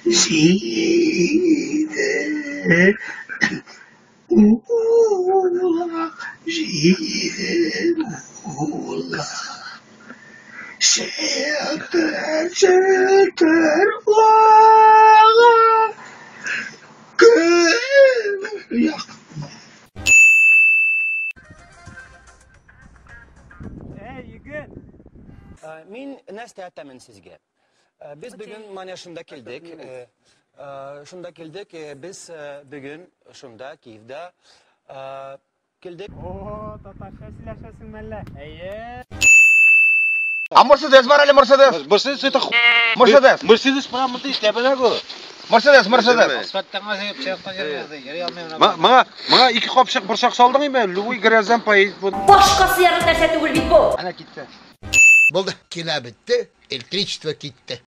Җиде улак, җиде улак. Чытыр, чытыр ага көньяк. Әй, егет! Мин нәрсә әйтәмен сезгә? Без бүген менә шунда килдек. Шунда килдек. Без бүген шунда Киевда килдек. О, татарча сөйләшәсең мәллә? Әйе. А Мерседес бар әле, Мерседес. Мерседес это ху... Мерседес. Мерседес прямо ты эшләп го. Мерседес, Мерседес. Моңа, моңа ике капчык борчак салдың инде, любой гряздан поедет. Башка сыярлык нәрсә түгел бит бу. Әнә китте. Булды, кино бетте, электричество китте.